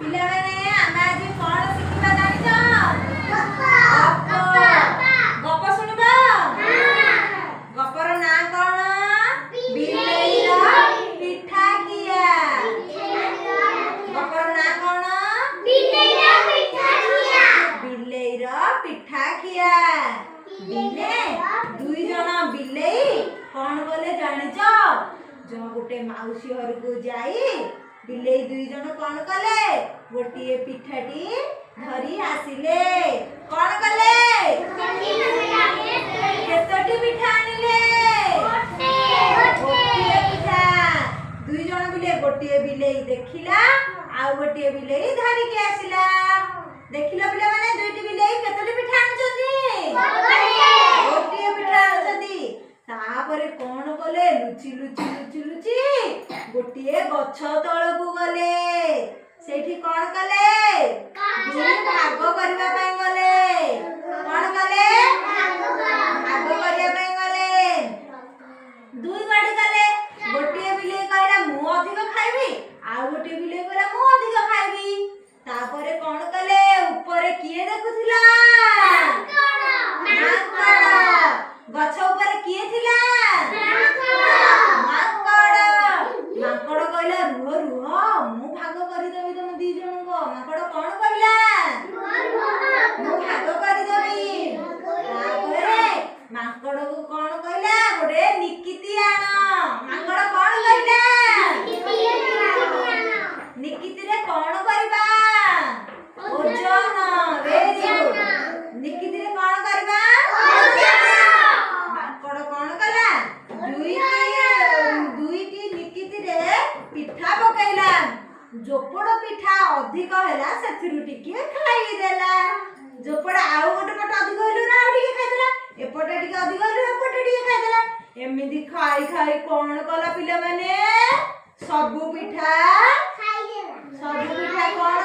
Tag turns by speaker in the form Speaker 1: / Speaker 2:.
Speaker 1: ପିଲାମାନେ, ଆମେ ଆଜି କଣ ଶିଖିବା ଜାଣିଛ? ଗପ। ଗପ ଶୁଣିବା? ଗପର ନାଁ କଣ? ବିଲେଇର ପିଠା ଖିଆ। ଗପର ନାଁ କଣ? ବିଲେଇର ପିଠା ଖିଆ। ଦିନେ ଦୁଇ ଜଣ ବିଲେଇ କଣ କଲେ ଜାଣିଛ? ଯୋଉ ଗୋଟେ ମାଉସୀ ଘରକୁ ଯାଇ ବିଲେଇ ଦୁଇ ଜଣ କଣ କଲେ? ଗୋଟିଏ ପିଠାଟି ଧରି ଆସିଲେ। କଣ କଲେ? କେତୋଟି ପିଠା ଆଣିଲେ? ଗୋଟିଏ ପିଠା। ଦୁଇ ଜଣ ବିଲେଇ, ଗୋଟିଏ ବିଲେଇ ଦେଖିଲା, ଆଉ ଗୋଟିଏ ବିଲେଇ ଧରିକି ଆସିଲା। ଦେଖିଲ ପିଲାମାନେ, ଦୁଇଟି ବିଲେଇ କେତୋଟି ପିଠା ଆଣୁଛନ୍ତି? ଗୋଟିଏ ପିଠା ଆଣୁଛନ୍ତି। ତାପରେ କଣ କଲେ? ଲୁଚି ଲୁଚି ଲୁଚି ଲୁଚି ଗୋଟିଏ ଗଛ ତଳକୁ ଗଲେ। ସେଇଠି କଣ କଲେ? ଦୁଇ ଭାଗ କରିବା ପାଇଁ ଗଲେ। କଣ କଲେ? ଭାଗ କରିବା ପାଇଁ ଗଲେ। ଦୁଇ ବାଡି କଲେ। ଗୋଟିଏ ବିଲେଇ କହିଲା, "ମୁଁ ଅଧିକ ଖାଇବି।" ଆଉ ଗୋଟିଏ ବିଲେଇ କହିଲା, "ମୁଁ ଅଧିକ ଖାଇବି।" ତାପରେ କଣ କଲେ? ଉପରେ କିଏ ଦେଖୁଥିଲା? ମାଙ୍କଡ। ଗଛ ଉପରେ କିଏ ଥିଲା? ମାଙ୍କଡ। ମାଙ୍କଡ କହିଲା, "ରୁହ ରୁହ, ମୁଁ ଭାଗ କରିଦେବି ତମ ଦି ଜଣଙ୍କ।" ମାଙ୍କଡ କଣ କହିଲା? "ମୁଁ ଭାଗ କରିଦେବି।" ତାପରେ ମାଙ୍କଡକୁ କଣ କହିଲା? "ଗୋଟେ ନିକିତି ଆଣ।" ମାଙ୍କଡ କଣ କହିଲା? ନିକିତିରେ କଣ କରିବା? ଓଜନ। Very good. ନିକିତିରେ କଣ କରିବା? ମାଙ୍କଡ କଣ କଲା? ଦୁଇଟି ଦୁଇଟି ନିକିତିରେ ପିଠା ପକେଇଲା। ଯୋପଟ ପିଠା ଅଧିକ ହେଲା, ସେଥିରୁ ଟିକିଏ ଖାଇଦେଲା। ଯୋପଟ ଆଉ ଗୋଟେ ପଟ ଅଧିକ ହେଲୁ ନା, ଆଉ ଟିକେ ଖାଇଦେଲା। ଏପଟେ ଟିକେ ଅଧିକ ହେଲୁ, ଏପଟେ ଟିକେ ଖାଇଦେଲା। ଏମିତି ଖାଇ ଖାଇ କଣ କଲା ପିଲାମାନେ? ସବୁ ପିଠା, ସବୁ ପିଠା କଣ